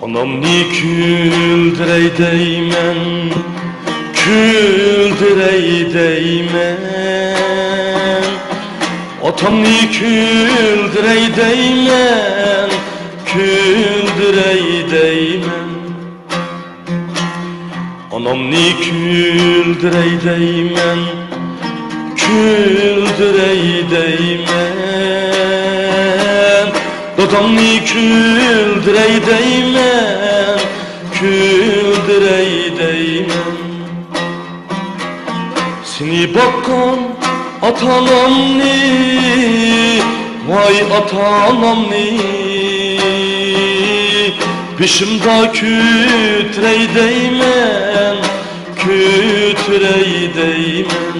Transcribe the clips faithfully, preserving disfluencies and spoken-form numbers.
ئانامنى كۈلدۈرەي دەيمەن، كۈلدۈرەي دەيمەن. ئاتامنى كۈلدۈرەي دەيمەن، كۈلدۈرەي دەيمەن. ئانامنى كۈلدۈرەي دەيمەن، كۈلدۈرەي دەيمەن. دادامنى كۈلدۈرەي دەيمەن، كۈلدۈرەي دەيمەن. سېنى باققان ئاتا-ئانامنى، ۋاي ئاتا-ئانامنى، بېشىمدا كۆتۈرەي دەيمەن، كۆتۈرەي دەيمەن.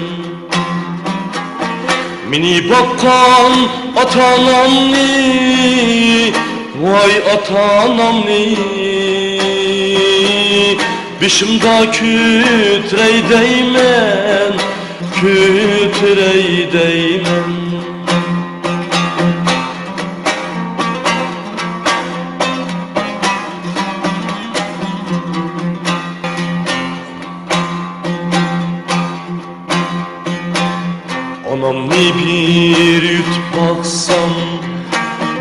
مېنى باققان ئاتا-ئانامنى، ۋاي ئاتا-ئانامنى، بېشىمدا كۆتۈرەي دەيمەن، كۆتۈرەي دەيمەن. ئانامنى بىر يۇتۇپ باقسام،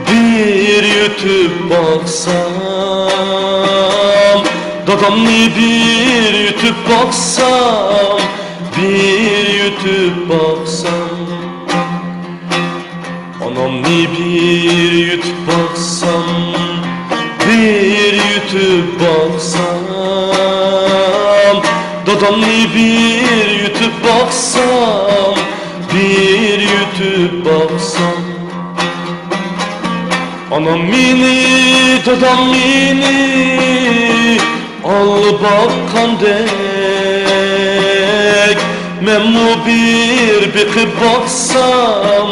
بىر يۇتۇپ باقسام، دادامنى بىر يۇتۇپ باقسام، بىر يۇتۇپ باقسام. ئانامنى بىر يۇتۇپ باقسام، بىر يۇتۇپ باقسام، دادامنى بىر يۇتۇپ باقسام، بىر يۇتۇپ باقسام. ئانام مېنى، دادام مېنى ئاللا باققاندەك، مەنمۇ بىر بېقىپ باقسام،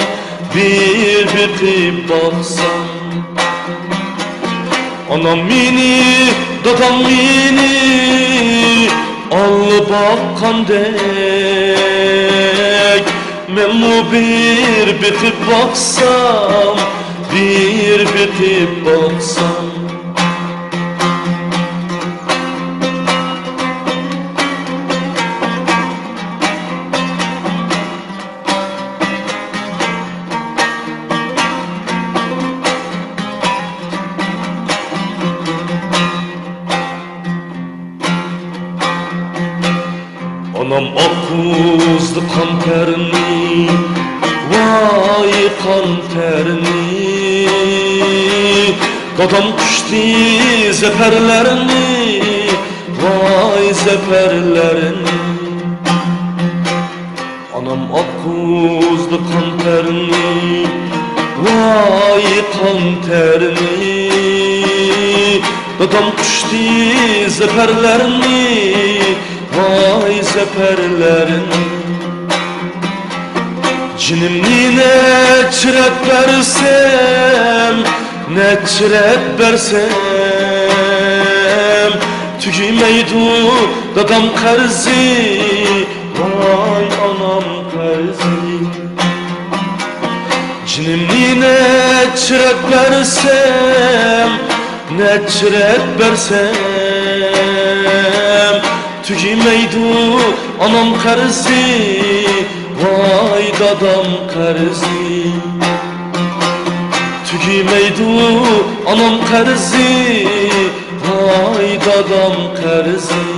بىر بېقىپ باقسام. ئانام مېنى، دادام مېنى ئاللا باققاندەك، مەنمۇ بىر بېقىپ باقسام، بىر بېقىپ باقسام. ئانام ئاققۇزدى قان تەرنى، ۋاي قان تەرنى. دادام قۇچتى زەپەرلەرنى، ۋاي زەپەرلەرنى. ئانام ئاققۇزدى قان تەرنى، ۋاي قان تەرنى. دادام قۇچتى زەپەرلەرنى، ۋاي زەپەرلەرنى. جېنىمنى نەچچە رەت بەرسەم، نەچچە رەت بەرسەم، تۈگىمەيدۇ دادام قەرزى، ۋاي ئانام قەرزى. جېنىمنى نەچچە رەت بەرسەم، نەچچە رەت بەرسەم، تۈگىمەيدۇ ئانام قەرزى، ۋاي دادام قەرزى. تۈگىمەيدۇ ئانام قەرزى، ۋاي دادام قەرزى.